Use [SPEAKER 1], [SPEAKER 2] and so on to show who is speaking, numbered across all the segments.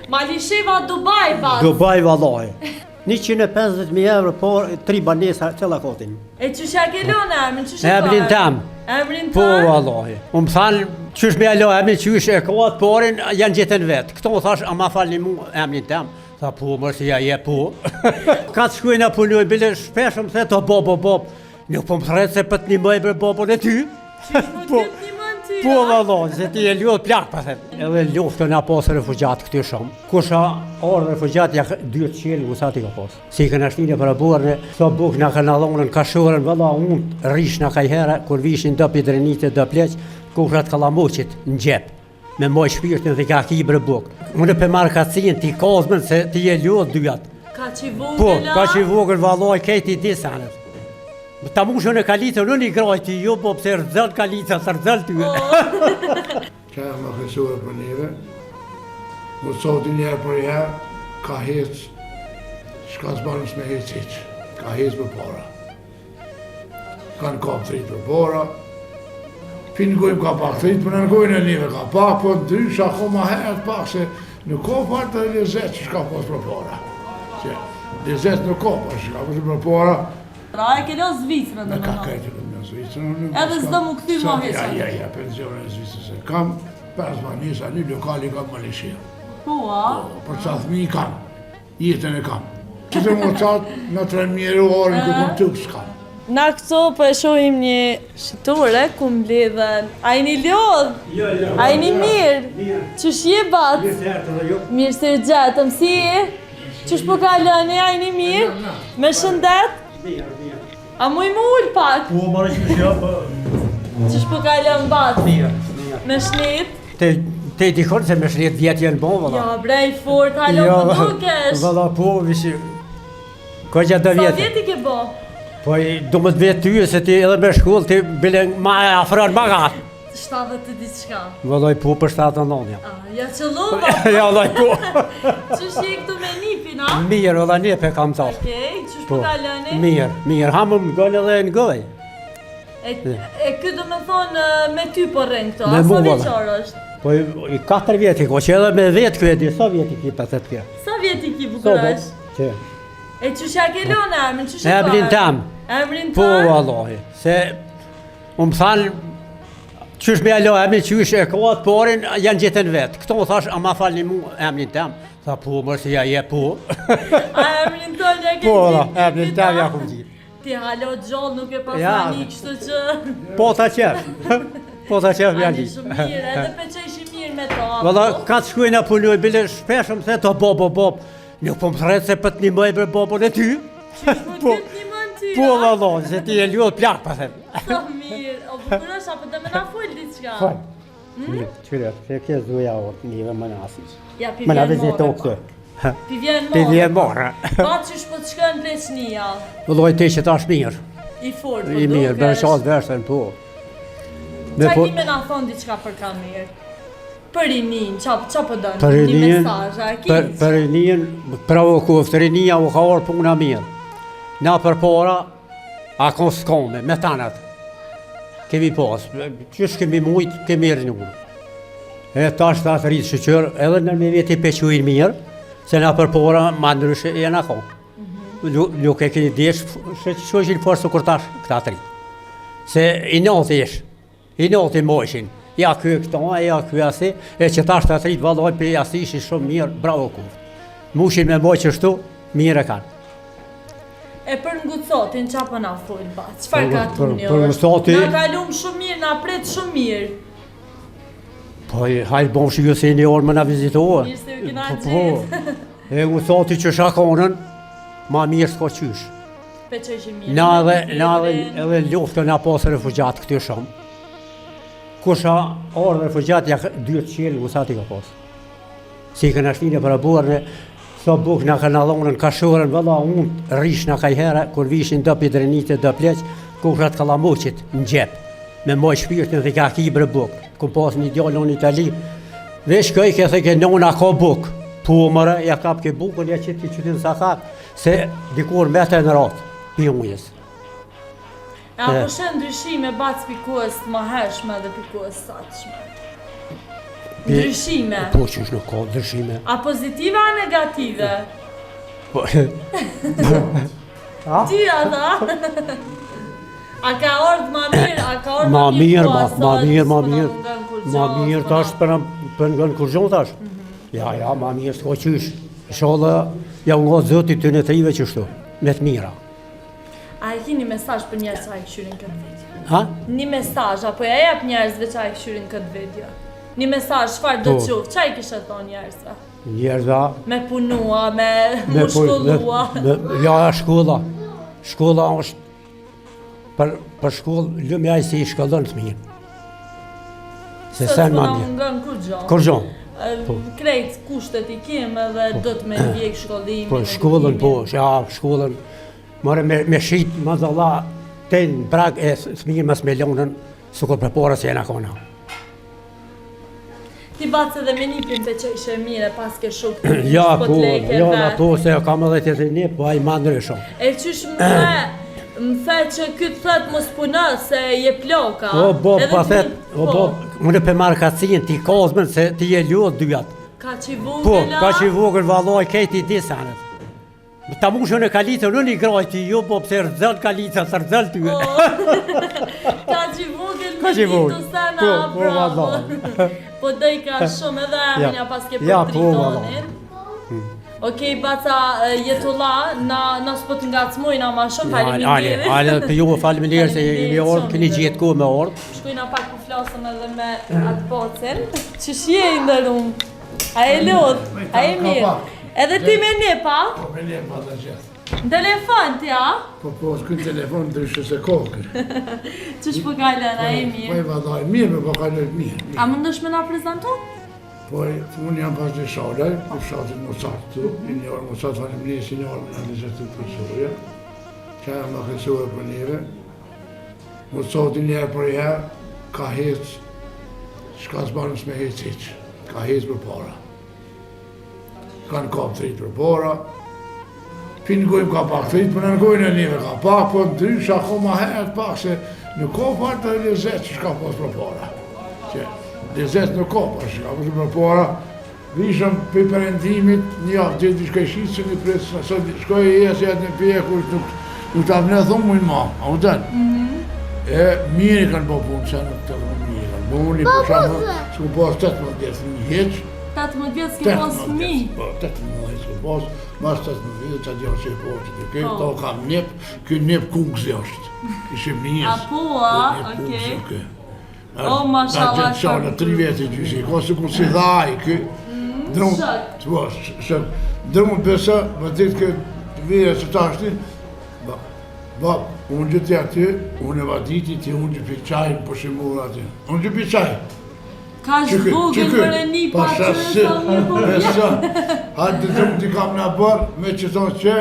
[SPEAKER 1] Malisheva Dubai, bac.
[SPEAKER 2] Dubai, vallahi. 150.000 euro, por tri banesa, cela kotin.
[SPEAKER 1] E qysh ja ke lënë emrin, qysh e ka?
[SPEAKER 2] Emrin tem.
[SPEAKER 1] Emrin
[SPEAKER 2] Po, vallahi. Unë më thanë, qysh me ja lo emrin, qysh e ka atë porin, janë gjetën vetë. Këto më thash, a ma falni mu emrin tem. Tha, po, mërë si ja je, po. Ka të shkujnë a punoj, bile shpesh më the, to bo, bo, bo. Nuk po më thërret se për të nimoj për bobon e ty.
[SPEAKER 1] Qysh më
[SPEAKER 2] Po.
[SPEAKER 1] të nimon ty,
[SPEAKER 2] Po,
[SPEAKER 1] a?
[SPEAKER 2] valla, se ti e lutë plak, pa them. Edhe luftën a pas refugjat këty shumë. Kush a ardhë refugjat, ja dyrt qelë, ku sa ti ka pas. Si i këna shtine për aburë, sa buk na kanë dhonën, kashorën, valla, unë rrish na kajherë, kur vishin do pidrenite, do pleq, kuhrat kallamuqit në gjep. Me moj shpirtin dhe ka ki bre buk. Unë pe marrë kacin, ti kozmën, se ti e lutë dyjat.
[SPEAKER 1] Ka që i vogël,
[SPEAKER 2] Po,
[SPEAKER 1] a?
[SPEAKER 2] ka që i vogël, vallaj, kejti di sanet. Ta mushën e kalitën, unë i graj ti, jo, po pse rëdzëll kalitën, të rëdzëll ty.
[SPEAKER 1] Po.
[SPEAKER 3] Qa e më kryesore për neve, më sot një herë për herë, ka hec, shka s'banës me hec hiq, ka hec për para. Kanë kap të rritë për para, Fin gojmë ka pak të rritë, për në gojnë e neve ka pak, po ndryshe akoma herët pak, se nuk ka parë të lezet që shka pas për para. Se lezet nuk ka pas që shka pas për para,
[SPEAKER 1] Pra e ke lënë Zvicrën,
[SPEAKER 3] Me ka
[SPEAKER 1] domethënë.
[SPEAKER 3] krejtë për në Zvicrën. unë
[SPEAKER 1] Edhe
[SPEAKER 3] s'kam-
[SPEAKER 1] s'do mu kthy më
[SPEAKER 3] Sa-
[SPEAKER 1] hiç
[SPEAKER 3] Ja,
[SPEAKER 1] aty.
[SPEAKER 3] ja, ja, pensionin e Zvicrës e kam, pesë banesa, një lokali kam më lëshirë.
[SPEAKER 1] Po, a?
[SPEAKER 3] Po, për ca fëmijë kam, jetën e kam. Që të më qatë, në 3.000 euro orën këtë kom tuk s'kam.
[SPEAKER 1] Na këto po e shohim një shitore ku mbledhen. A jeni lodh?
[SPEAKER 2] Jo, jo.
[SPEAKER 1] A jeni mirë?
[SPEAKER 2] Mirë.
[SPEAKER 1] Qysh je bac?
[SPEAKER 2] Mirë se erdhët edhe ju.
[SPEAKER 1] Mirë se ju gjetëm, si je? Qysh po kaloni, a jeni mirë? Me shëndet?
[SPEAKER 2] Mirë, mirë.
[SPEAKER 1] A muj mu ul pak?
[SPEAKER 2] Po, marrë që jo, po.
[SPEAKER 1] Qysh po kalon bac?
[SPEAKER 2] Mirë, mirë.
[SPEAKER 1] Me shnet?
[SPEAKER 2] Te, te dikon se me shnet vjet janë bo, valla.
[SPEAKER 1] Jo, bre, i fort, hala
[SPEAKER 2] Jo,
[SPEAKER 1] po dukesh.
[SPEAKER 2] Valla, po, visi... Ko gjatë do
[SPEAKER 1] Sa
[SPEAKER 2] vjetë?
[SPEAKER 1] vjet i ke bo?
[SPEAKER 2] Po, i 12 vjet ty, se ti edhe me shkollë, ti bile ma e afron ma gatë.
[SPEAKER 1] 70 e diçka.
[SPEAKER 2] Vëlloj po për 79 jam.
[SPEAKER 1] Ah, ja qëllova.
[SPEAKER 2] Ja, vëlloj po.
[SPEAKER 1] Qysh je këtu me nipin, a?
[SPEAKER 2] Mirë, vëlla nip e kam ta.
[SPEAKER 1] Okej, qysh po kaloni?
[SPEAKER 2] Mirë, mirë, ha më më gëllë edhe në gëj.
[SPEAKER 1] E, e ky do me thonë me ty po rren këto,
[SPEAKER 2] Me
[SPEAKER 1] a sa
[SPEAKER 2] mu, valla.
[SPEAKER 1] vjeçar është?
[SPEAKER 2] Po i, i 4 vjet i ko, që edhe me 10 ky e di, sa vjet i ki pa të kjo?
[SPEAKER 1] Sa vjet i ki
[SPEAKER 2] Sa
[SPEAKER 1] bukurosh?
[SPEAKER 2] Që?
[SPEAKER 1] E qysh ja ke lënë emrin, qysh e ka?
[SPEAKER 2] Emrin tem.
[SPEAKER 1] Emrin
[SPEAKER 2] Po,
[SPEAKER 1] tem?
[SPEAKER 2] vallahi, se unë më thanë, qysh me ja lo emrin, qysh e ka atë porin, janë gjetën vetë. Këto më thash, a ma falni mu emrin tem? Tha, po, mërë si ja je, po.
[SPEAKER 1] A emrin tënd ja ke
[SPEAKER 2] Po, valla,
[SPEAKER 1] gjetë?
[SPEAKER 2] emrin tem ja kum gjetë.
[SPEAKER 1] Ti hala gjallë nuk e pas
[SPEAKER 2] Ja.
[SPEAKER 1] ani, kështu që...
[SPEAKER 2] Po, ta qef. Po, ta qef, ja
[SPEAKER 1] Ani
[SPEAKER 2] li.
[SPEAKER 1] shumë mirë, edhe peqeshi mirë me to, apo?
[SPEAKER 2] Valla, ka të shkujnë a punoj, bile shpesh më the, to bo, bo, bo. Nuk po më thërret se për të nimoj për bobon e ty.
[SPEAKER 1] Qysh më
[SPEAKER 2] Po.
[SPEAKER 1] të nimon ty,
[SPEAKER 2] Po,
[SPEAKER 1] a?
[SPEAKER 2] valla, se ti e lutë plak, pa them.
[SPEAKER 1] Sa mirë, o bukurosh, apo do me na fol diçka?
[SPEAKER 2] Fol. Hmm? Qyre, se ke zuja o, njëve më nasis.
[SPEAKER 1] Ja, pi
[SPEAKER 2] Më na
[SPEAKER 1] vjen
[SPEAKER 2] vizito
[SPEAKER 1] more
[SPEAKER 2] këtu.
[SPEAKER 1] pak. Pi vjen
[SPEAKER 2] Pi
[SPEAKER 1] more.
[SPEAKER 2] vjen more.
[SPEAKER 1] Pa qysh po të shkon pleqnia.
[SPEAKER 2] Vëlloj ti që tash mirë.
[SPEAKER 1] I fort, po
[SPEAKER 2] I mirë,
[SPEAKER 1] dukesh.
[SPEAKER 2] bërë qatë veshtën, po. Me
[SPEAKER 1] Qa
[SPEAKER 2] po,
[SPEAKER 1] ki me na thonë diçka për Kamir? Për rinin, qa, qa po dënë?
[SPEAKER 2] për
[SPEAKER 1] Një
[SPEAKER 2] rinin,
[SPEAKER 1] mesazh, a ki?
[SPEAKER 2] për, për rinin, pravo kuftë, rinia u ka orë puna mirë. Na për para, a kon s'kome, me tanat. Kemi pas, qysh kemi mujt, kemi rinu. E tash ta të rritë shyqyr, edhe në me vjeti pequjnë mirë, se na për para, ma ndryshe jena kon. Nuk nuk e keni desh, se që ishin forcë kur tash këta të rritë. Se i nati ish, i nati mojshin. Ja ky këto, e ja ky asi, e që tash të rritë valloj për asi ishin shumë mirë, bravo kuftë. Mushin me moj qështu, mirë e kanë.
[SPEAKER 1] E për ngucotin, qa po na fol, ba? Çfarë
[SPEAKER 2] Për-
[SPEAKER 1] ka
[SPEAKER 2] për-
[SPEAKER 1] tuni
[SPEAKER 2] për
[SPEAKER 1] është?
[SPEAKER 2] ngucoti-
[SPEAKER 1] Na kalum shumë mirë, na pret shumë mirë.
[SPEAKER 2] Po, i- hajtë bon shi ju se një orë më na vizitohe.
[SPEAKER 1] Mirë se ju kena
[SPEAKER 2] Po, po.
[SPEAKER 1] gjetë.
[SPEAKER 2] E ngucoti që shakonën, ma mirë s'ko qysh.
[SPEAKER 1] Peqeshi mirë.
[SPEAKER 2] Na edhe,
[SPEAKER 1] me
[SPEAKER 2] na edhe,
[SPEAKER 1] tjetrin.
[SPEAKER 2] edhe luftën na pas refugjat këty shumë. Kush a ardhë refugjat, ja dyrt qelë, ku sa ti ka pas. Si i këna shtine për aburë, sa buk na kanë dhonën, kashorën, vëlla, unë rrish na kajherë, kur vishin do pidrenite, do pleq, kuhrat kallamuqit në gjep. Me moj shpirtin dhe ka ki bre buk. Kum pas një djalë në Itali, veç këj ke the ke nona ka buk. Po mëre, ja kap ke bukën, ja qitë ke qytin sakak, se dikur mete në ratë, pi ujës.
[SPEAKER 1] E a po sheh ndryshime bac pi kohës të mahershme dhe pi kohës satshme? Ndryshime?
[SPEAKER 2] Po, qysh nuk ka ndryshime.
[SPEAKER 1] A pozitive a negative?
[SPEAKER 2] Po,
[SPEAKER 1] Ty ata? A ka ardhë ma mirë, a ka ardhë
[SPEAKER 2] ma mirë, ma, ma mirë, ma mirë, ma mirë tash për për ngon kurgjo tash. Mhm. Ja, ja, ma mirë s'ka qysh. Inshallah, ja u nga Zoti të në trive qështu, me të mira.
[SPEAKER 1] A e ki një mesazh për njerëz që e kqyrin këtë video?
[SPEAKER 2] Ha?
[SPEAKER 1] Një mesazh, apo ja jep njerëzve që e kqyrin këtë video? Një mesazh, çfarë do të po. qoftë, ça i kishe thonë njerëzve?
[SPEAKER 2] Njerëzve?
[SPEAKER 1] Me punua, me, me u shkollua.
[SPEAKER 2] Me, ja, ja, shkolla. Shkolla është për, për shkollë, lum ai si i shkollon fëmijën.
[SPEAKER 1] Se sen ma mirë. Mungon kurgjo.
[SPEAKER 2] Kurgjo.
[SPEAKER 1] Po. Krejt kushtet i kem edhe po. do të me ndjek shkollimin.
[SPEAKER 2] Po, shkollën, po, ja, shkollën. More me, me shit, mazallah, te në prag e fëmijën mas me lonën, sikur përpara se jena kona.
[SPEAKER 1] Ti bacë edhe me nipin të që ishe mirë, pas ke shuk të
[SPEAKER 2] Ja, po, po jo, na po, se jo kam edhe të një, po ai ma ndryshon.
[SPEAKER 1] E qysh më the, më the që ky të thët mos puno, se je ploka.
[SPEAKER 2] Po, bo, po thet, po, bo, unë pe marr kacin, ti kozmën, se ti je lodh dyjat.
[SPEAKER 1] Ka që i vogël,
[SPEAKER 2] Po, ka që i vogël, vallaj, kejt i di senet. Ta mushën e kalicën, unë i grajti, jo, po pse rëzën kalica, së rëzën ty.
[SPEAKER 1] Po. Ka që i vogël, me i të sena, po, po, bravo. Po doj ka shumë edhe emrin ja pas ke për po, Tritonin. Hmm. Okej, baca Jetulla, na, na s'po të ngacmojna ma shumë, faleminderit.
[SPEAKER 2] Ale, ale, për ju, faleminderit se jemi ardhë, keni gjetë kohë me ardhë.
[SPEAKER 1] Shkojna pak po flasëm edhe me atë bacin. Qysh je i nderum? A je lodh? A je mirë? Edhe ti me nipa?
[SPEAKER 3] Po me nipa të gjithë.
[SPEAKER 1] Në telefon ti, a?
[SPEAKER 3] Po, po, s'ky në telefon ndryshe se kokë.
[SPEAKER 1] Qysh po kalon, a je mirë?
[SPEAKER 3] Po e vallaj, mirë, po kaloj mirë.
[SPEAKER 1] A mundesh me na prezantu?
[SPEAKER 3] Po, unë jam Fazli Shalaj, në fshatin Mucat këtu, i njohur Mucat faleminderit si njohur me në vizit të përsoja, që e më kësore për neve. Mucati një herë për herë, ka hecë, shka s'banës me hecë hiq, ka hecë për para. Kanë kap të për para, Pi ngojmë ka pak të për në ngojnë e neve ka pak, po ndryshe akoma herët pak, se nuk ka parë të lezet që shka pas për para. Që lezet nuk ka pas që shka pas për para, Vishëm për perëndimit, një javë ditë i shkoj shitësë një presë, në sot shkoj e jesë jetë në pje, kush nuk, nuk ta vënë thumë mujnë ma, a u dënë. Mhm. E mirë i kanë bo punë, se nuk të dhe mirë i kanë bo, unë për shembull, s'ku pas 18 vjet fëmijë hiç.
[SPEAKER 1] 18 vjet s'ke pas fëmijë?
[SPEAKER 3] Po, 18 vjet s'ku pas, mas 18 vjet që djalë që e po, që të kërë, to kam nip, ky nip kukëzi është, ishim
[SPEAKER 1] një A po, a, okej. O, mashallah.
[SPEAKER 3] Ka gjithë që tri vjetë i gjysi, ka së kur si dha i kë, mm, drum, të po, shët, drum besa, më ditë kë të vje së tashti, ba, ba, unë gjithë ti aty, unë e vaditi, ti unë gjithë pi qaj, në përshimur aty, unë gjithë pi qaj.
[SPEAKER 1] Ka zhvogël për e një pa që
[SPEAKER 3] sa mirë po vjen. Hajde drum ti kam në bërë, me që thonë që,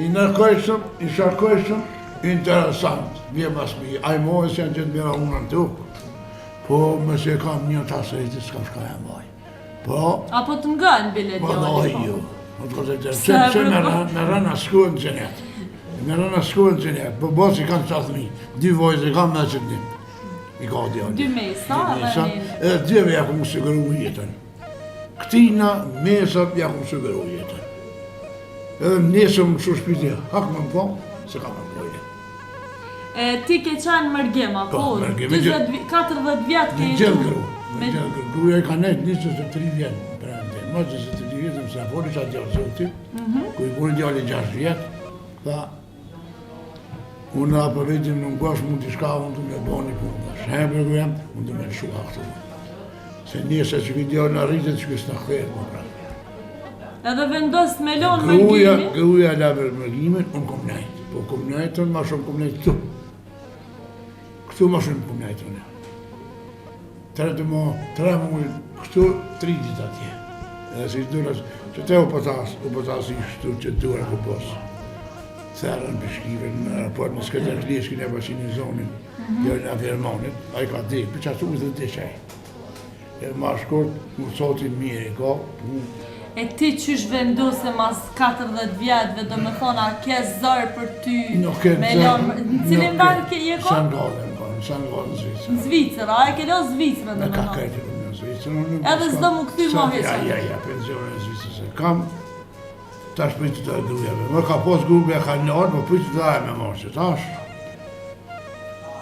[SPEAKER 3] i nërkojshëm, i sharkojshëm, Interesant, vje mas mi, ai mohe se janë gjithë mira unë në tukë, po me se kam një të asrejti, s'kam shka e maj. Po...
[SPEAKER 1] A po të ngën, bile
[SPEAKER 3] po, djali, po? jo, po të këtë të se, se me rënë, me rënë a shkuen në xhenet. Me rënë a shkuen në xhenet, po bo si kanë qatë mi, dy vojzë i kam me që të një. I ka djali.
[SPEAKER 1] Dy mesa,
[SPEAKER 3] dy mesa, edhe dyve ja kum siguru jetën. Këtina mesa ja kum siguru jetën. Edhe nesër më shu shpiti, hak më më po, se ka më pojnë.
[SPEAKER 1] E, ti ke qenë mërgim, apo?
[SPEAKER 3] Po, mërgim.
[SPEAKER 1] 40 vjet ke
[SPEAKER 3] jetu? Me gjithë gru, me gjithë gru. Gruja i ka nejtë 23 vjet, prende. Ma 23 vjet, më se foli që djalë zoti, mhm. ku i buri djali 6 vjet, tha, Unë a për vetim në ngosh mund të shka, unë të me bo një punë. Dhe shembe ku jam, unë të me lëshua këtu. Se njëse që këtë djalë në rritet që kësë në kthehet më pra.
[SPEAKER 1] Edhe vendos me lonë mërgimin?
[SPEAKER 3] Gruja, gruja la për mërgimin, unë kom nejtë. Po kom nejtë, unë ma shumë kom nejtë këtu. Këtu ma shumë kom nejtë unë. Tre të mo, tre muj, këtu, tri ditë atje. Edhe si dura, që te u pëtas, u pëtas i shtu që dura ku pos. Therën peshkive në raport në Skënder Kleskin e Basinin Zonin, mm -hmm. jo në Afirmanit, ai ka di, për që atu dhe di që ai. E ma shkurt, më soti mirë i ka,
[SPEAKER 1] E ti qysh vendose mas 40 vjetëve, do me thonë, a ke zor për ty
[SPEAKER 3] Nuk ke
[SPEAKER 1] me lon, në cilin vend ke je
[SPEAKER 3] ko? Sankt Gallen, po, në Sankt Gallen, në Zvicër.
[SPEAKER 1] Në Zvicër, a e ke lon Zvicrën, do
[SPEAKER 3] me
[SPEAKER 1] thonë?
[SPEAKER 3] Ka krejtë në Zvicër. Zvicër. unë
[SPEAKER 1] Edhe s'do mu kthy mo hiç.
[SPEAKER 3] Ja, ja, ja, pensionin e Zvicrës e kam. Tash për të të gruja me mërë, ka pos grupe e ka nërë, po për të të me mërë që tash.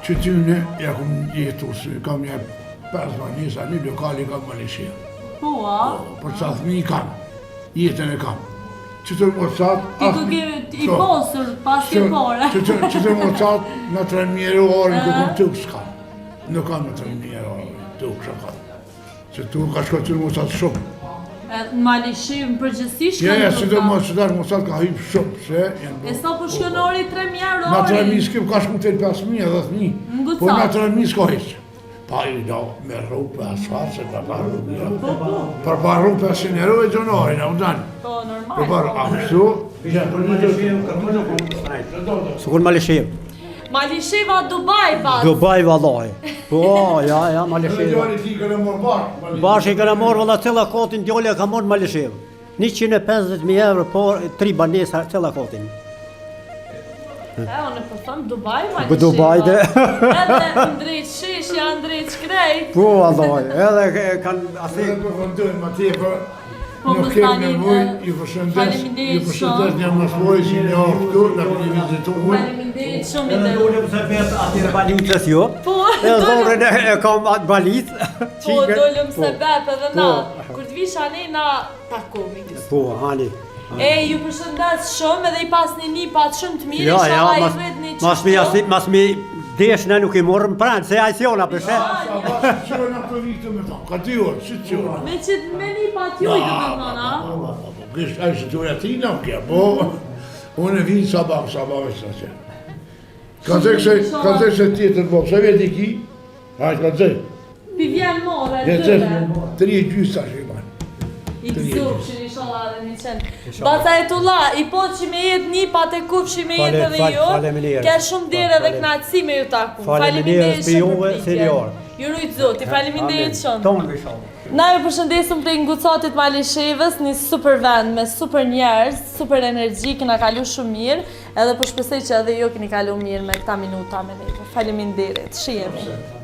[SPEAKER 3] Që tyne, ja kum jetu, se kam një pesë banesa, një lokali kam Malishevë.
[SPEAKER 1] Po, a?
[SPEAKER 3] Po, për ca fëmijë kam, jetën e kam. Që të mocat...
[SPEAKER 1] Ti ku ke i posur, pas ke pore.
[SPEAKER 3] Që të, që të mocat, në 3.000 euro orën, ku kom tukë s'kam. Nuk kam në 3.000 euro orën, tukë s'kam. Se tu ka shko të mocat shumë.
[SPEAKER 1] Në Malishevë, në përgjithësi shkon
[SPEAKER 3] Ja, ja, si do mos, që tash mocat ka hypë shumë, se janë
[SPEAKER 1] E sa po shkon ori 3.000 euro
[SPEAKER 3] Na 3.000 s'kim ka shku të 5.000, 10.000.
[SPEAKER 1] Ngucat.
[SPEAKER 3] Po na 3.000 s'ka hiq. Pa i do me rrugë për asfalt, se për pa rrugë, ja.
[SPEAKER 1] Po, po.
[SPEAKER 3] Për pa rrugë 500 euro e gjonorin, a u danë.
[SPEAKER 1] Po, normal.
[SPEAKER 3] Për pa rrugë, a kështu? Ja, për një të...
[SPEAKER 2] Sikur Malishevë.
[SPEAKER 1] Malisheva Dubai pas.
[SPEAKER 2] Dubai vallahi. Po, ja, ja, Malisheva.
[SPEAKER 3] Djali ti kërë morë bashkë.
[SPEAKER 2] Bashkë i kena marrë valla cilla katin djali e ka marrë Malishevë. 150.000 euro por tri banesa cilla katin.
[SPEAKER 1] E, unë po them Dubai, Malisheva.
[SPEAKER 2] Dubai dhe.
[SPEAKER 1] Edhe ndrejt sheshja, ndrejt krejt.
[SPEAKER 2] Po, vallahi, edhe e kanë asi
[SPEAKER 3] Edhe përfundojmë më tepër.
[SPEAKER 1] Po,
[SPEAKER 3] Nuk
[SPEAKER 1] mos
[SPEAKER 3] kemi
[SPEAKER 1] tani,
[SPEAKER 3] nevojë,
[SPEAKER 1] e,
[SPEAKER 3] ju përshëndes,
[SPEAKER 1] faleminderit
[SPEAKER 3] ju përshëndes
[SPEAKER 1] shumë.
[SPEAKER 3] një mos që një orë këtu, na keni vizituar.
[SPEAKER 1] Faleminderit shumë i
[SPEAKER 2] Edhe
[SPEAKER 1] nderuar.
[SPEAKER 2] dolëm se vetë atyre balicës jo.
[SPEAKER 1] Po,
[SPEAKER 2] Edhe
[SPEAKER 1] dolëm-
[SPEAKER 2] zorën e, e kam atë balicë.
[SPEAKER 1] Po,
[SPEAKER 2] Qikën.
[SPEAKER 1] dolëm
[SPEAKER 2] Po,
[SPEAKER 1] se bep edhe na.
[SPEAKER 2] Po.
[SPEAKER 1] Kur të vish anej na takomi.
[SPEAKER 2] Po, hani.
[SPEAKER 1] E, ju përshëndes shumë edhe i pas një nipat shumë të mirë,
[SPEAKER 2] Ja, ja,
[SPEAKER 1] inshallah i
[SPEAKER 2] mas,
[SPEAKER 1] rritni
[SPEAKER 2] mas mi, asi, mas mi desh ne nuk i morëm pranë, se ai sjona për she.
[SPEAKER 3] Sa bashkë që na për vitë me thonë, ka dy orë, si të orë.
[SPEAKER 1] Me që me nipat juj, do të thonë, a?
[SPEAKER 3] Po, po, po, po, kish, ai se duhet ati në kja, po, unë e vinë sabah, sabah veç sa që. Ka zek se, ka zek se tjetër, po, pse veti ki? Hajtë, ka zek.
[SPEAKER 1] Pi vjen more,
[SPEAKER 3] Je zek,
[SPEAKER 1] tëre.
[SPEAKER 3] tri e gjysë tash i ban.
[SPEAKER 1] I gëzofshin, inshallah edhe një qenë. Baca e tulla, i po që me jetë nipat e kupshi me jetë
[SPEAKER 2] Fale-
[SPEAKER 1] edhe
[SPEAKER 2] fal-
[SPEAKER 1] ju.
[SPEAKER 2] faleminderit.
[SPEAKER 1] Ke shumë dere dhe
[SPEAKER 2] Fale-
[SPEAKER 1] knaqësi me ju taku.
[SPEAKER 2] Faleminderit
[SPEAKER 1] Faleminderit
[SPEAKER 2] për
[SPEAKER 1] shumë
[SPEAKER 2] juve,
[SPEAKER 1] për pritjen.
[SPEAKER 2] senior.
[SPEAKER 1] Ju rujt Zoti, faleminderit shumë.
[SPEAKER 2] Tonë inshallah.
[SPEAKER 1] Na ju përshëndesim prej Ngucatit Malishevës, një super vend me super njerëz, super energji, kena kalu shumë mirë, edhe po shpresoj që edhe ju keni kalu mirë me këta minuta me neve. Faleminderit. Shihemi.